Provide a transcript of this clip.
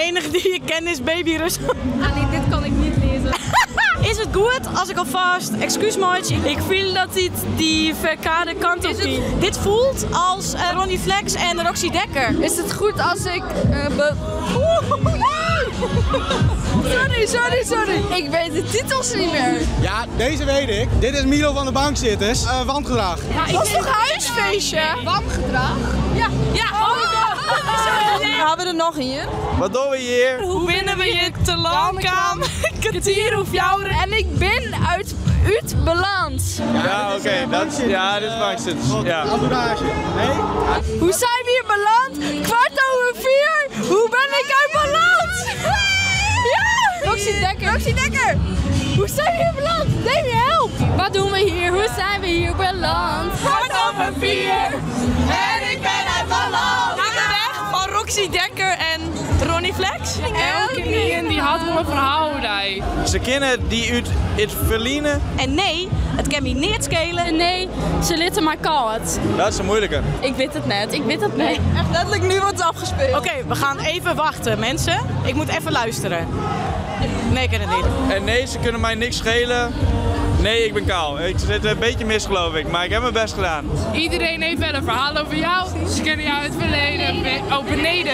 Enige die ik ken is Baby Rus. Ah nee, dit kan ik niet lezen. Is it goed as ik alfêst ekskús meitsje? Ik fiel dat dit dy ferkearde kant op giet. Dit fielt as Ronnie Flex en Roxy Dekker. Is het goed als ik... eh, Sorry, sorry, sorry. Ik weet de titels niet meer. Ja, deze weet ik. Dit is Milo van de Bankzitters. Wangedrag. Ja, ik was toch huisfeestje? Wangedrag? Ja. Ja, oh, Hebben we er noch ien? Wat doen we hier? Hoe binne we hjir telâne kaam? Kertier oer fjouwer. En ik ben uit, uit balans. Ja, oké. dat is, ja, dit is bankzitters. Ja. Entourage. Nee? Hoe zijn we hier beland? 4:15. Hoe ben ik uit balans? Ja! Roxy Dekker. Roxy Dekker. Hoe zijn we hier beland? Demi, help! Wat doen we hier? Hoe zijn we hier beland? 4:15. En ik ben uit balans. Naar de weg van Roxy Dekker en Ronnie Flex. Elkenien dy hat wol in ferhaal oer dy. Se kenne dy út it ferline. En nee, it kin my neat skele. En nee, se litte my kâld. Dat is een moeilijke. Ik wit it net, ik wit it net. Echt letterlijk nu wordt het afgespeeld. Oké, we gaan even wachten, mensen. Ik moet even luisteren. Nee, ik ken het niet. En nee, ze kunnen mij niks schelen. Nee, ik ben kaal. Ik zit een beetje mis, geloof ik. Maar ik heb mijn best gedaan. Iedereen heeft wel een verhaal over jou. Ze kennen jou uit het verleden. Oh, beneden.